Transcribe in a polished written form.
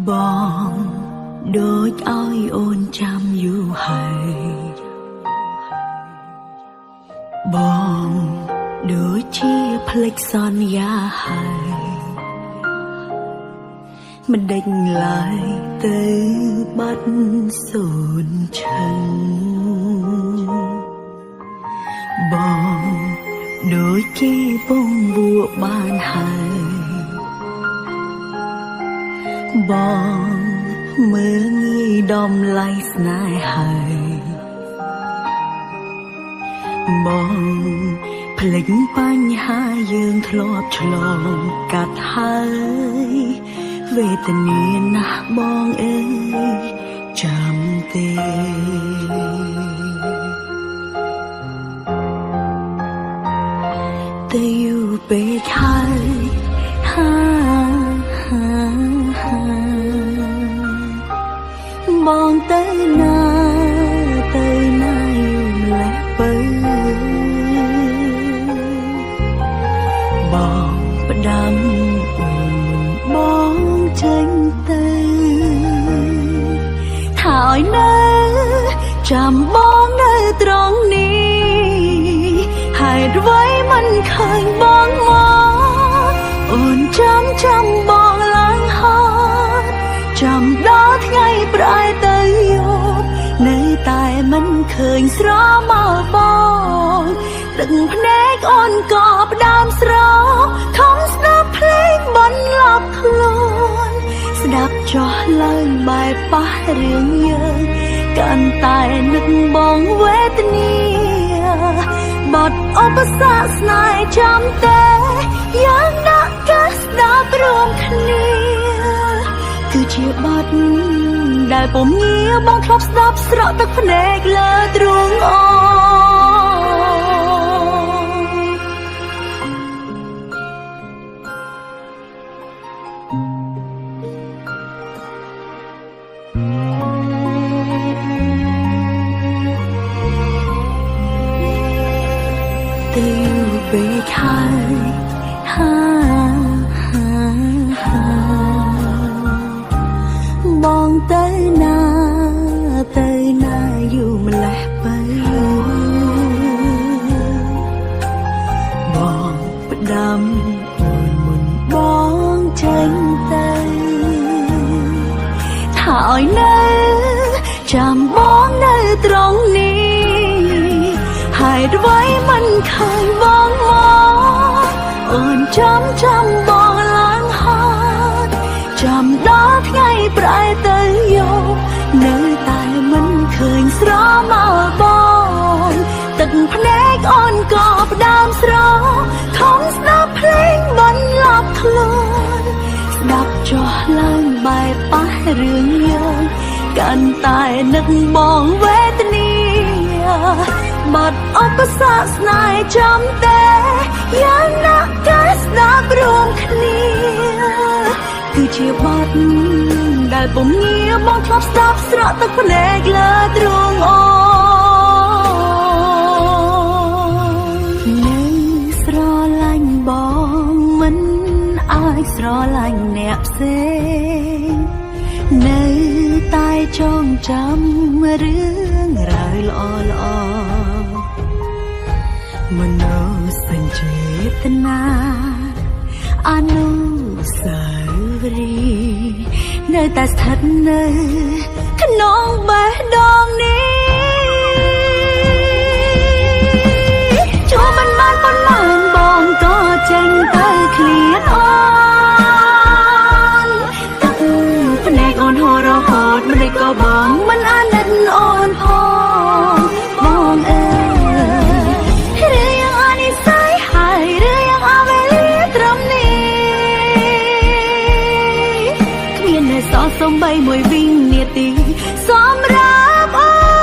បងដូចឲ្យអូនចាំយូរហើយបងដូចជាភ្លេចសន្យាហើយមិនដេញឡើយទៅបាត់សូនឈឹងបងដូចគេពងវក់បានហើយបងមើលងាយដំឡៃស្នេហាបងភ្លេចបញ្ហាយើងធ្លាប់ឆ្លងកាត់ហើយវេទនាណាស់បងអើយចាំទេតែយូរពេកហើយហាហាហាបងទៅណាទៅណាយូរម្ល៉េះពៅបងផ្ដាំអូនបងចេញទៅថាឲ្យនៅចាំបងនៅត្រង់នេះហេតុអ្វីមិនឃើញបងមកអូនចាំចាំបងឡើងហត់ចាំដល់ថ្ងៃប្រែទៅយប់នៅតែមិនឃើញស្រមោលបងទឹកភ្នែកអូនក៏ផ្ដើមស្រខំស្ដាប់ភ្លេងបន្លប់ខ្លួនស្ដាប់ចោះឡើងបែបប៉ះរឿងយើងកាន់តែនឹកបងវេទនាបត់ឧបសគ្គស្នេហ៍ចាំតែយ៉ាងដាក់កាស្ដាប់រួមគ្នាគឺជាបទដែលពុំងារបងធ្លាប់ស្ដាប់ស្រក់ទឹកភ្នែកលើទ្រូងអូនទៅយូរពេកហើយហាហាហាបងទៅណាទៅណាយូរម្ល៉េះពៅបងផ្ដាំអូនមុនបងចេញទៅថាឲ្យនៅចាំបងនៅត្រង់នេះហេតុអ្វីមិនឃើញបងមកអូនចាំចាំបងឡើងហត់ចាំដល់ថ្ងៃប្រែទៅយប់នៅតែមិនឃើញស្រមោលបងទឹកភ្នែកអូនក៏ផ្ដើមស្រខំស្ដាប់ភ្លេងបន្លប់ខ្លួនស្ដាប់ចោះឡើងបែបប៉ះរឿងយើងកាន់តែនឹកបងវេទនាបាត់ឧបសគ្គស្នេហ៍ចាំតែយ៉ាងណាកាស្ដាប់រួមគ្នាគឺជាបទដែលពុំងារបងធ្លាប់ស្ដាប់ស្រក់ទឹកភ្នែកលើទ្រូងអូននៅស្រឡាញ់បងមិនអាចស្រឡាញ់អ្នកផ្សេងនៅតែចងចាំរឿងរ៉ាវល្អល្អមនោសញ្ចេតនាអនុស្សាវរីយ៍នៅតែស្ថិតនៅក្នុងបេះដូងនេះជួបមិនបានប៉ុន្មានបងក៏ចេញទៅឃ្លានអូនទឹកភ្នែកអូនហូររហូតម្លេចក៏បងមិនអាណិតអូនផងបងអើយឬយ៉ាងអនិស័យហើយឬយ៉ាងអវេលាត្រឹមនេះគ្មាននៅសល់សំបីមួយវិនាទីសម្រាប់អូ